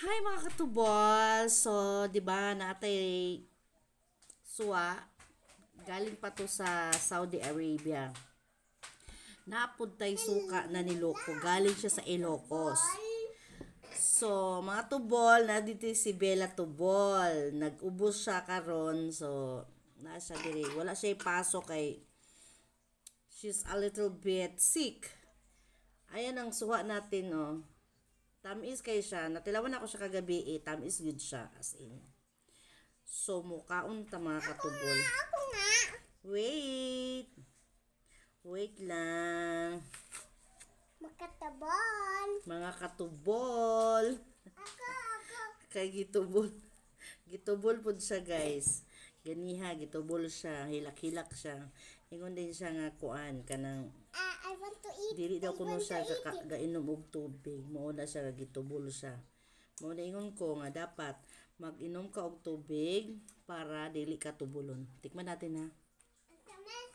Hi, mga katubol! So, di ba, natay suwa, galing pa to sa Saudi Arabia. Napud tay suka na niloko. Galing siya sa Ilocos. So, mga tubol, na dito si Bella Tubol. Nag-ubos siya karon. So, naa siya diri. Wala siya ipasok kay she's a little bit sick. Ayan ang suha natin, oh. Tamis kay siya. Natilawan ako siya kagabi eh. Tamis good siya. As in. So, mukaon ta, mga katubol. Ako nga. Wait. Wait lang. Makatabon. Mga katubol. Ako, ako. Kay gitubol. Gitubol pud siya, guys. Ganiha, gitubol siya. Hilak-hilak siya. Ingon din siya nga kuan kanang Ah, I want to eat. Dili daw I kuno want siya to eat it. Gainom og tubig. Mao na siya gitubol siya. Mao na ingon ko nga dapat mag-inom ka og tubig para dili ka tubulon. Tikman natin, ha. Ang tamis.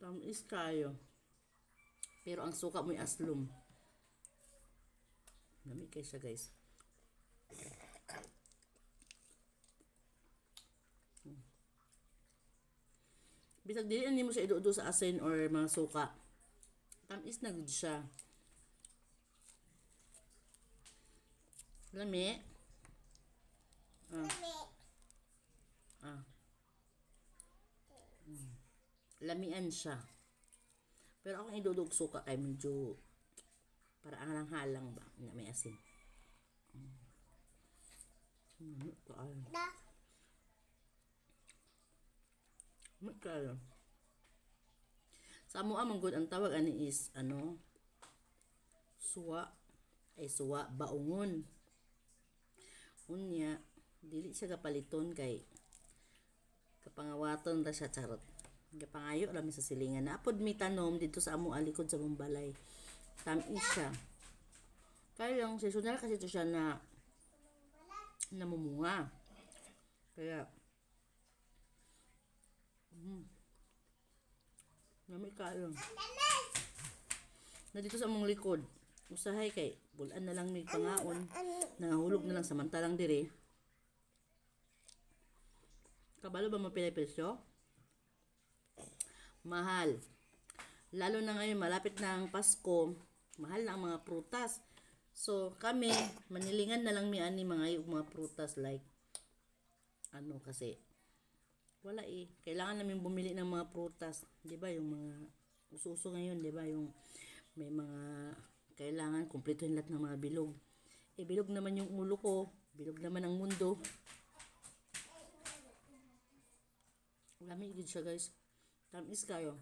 Tamis kayo. Pero ang suka mo'y aslom. Lami kay siya, guys. Bisag dili na nimo siya idudo sa asin or mga suka. Tamis na gud siya. Lami. Ah. Lami. Ah. Lamian siya. Pero ako idudog suka kay medyo para ang halang ba na may asin. Kaayo. Da. Lami kaayo. Sa amo man gud ang tawag ani is ano, suwa, ay suwa, baungon. Unya dili siya gapaliton kay kapangawaton ra siya, charot. Gapangayo ra mi sa silingan. Naapod mi tanom dito sa amo alikod sa mong balay. Tamis siya. Kaya lang seasonal kasi ito siya na namumunga. Kaya lami kaayo. Na dito sa among likod. Usahay kay bulan na lang may pangaon. Nangahulog na lang samantalang dire. Kabalo ba mo pilay presyo? Mahal. Lalo na ngayon, malapit na ang Pasko, mahal na ang mga prutas. So, kami, manilingan na lang mi ani mga yung mga prutas like, ano kasi, wala eh. Kailangan namin bumili ng mga prutas. Di ba yung mga uso-uso ngayon, di ba yung may mga kailangan kumpletuhin lahat ng mga bilog. Eh, bilog naman yung ulo ko. Bilog naman ang mundo. Lami gid siya, guys. Tamis kayo.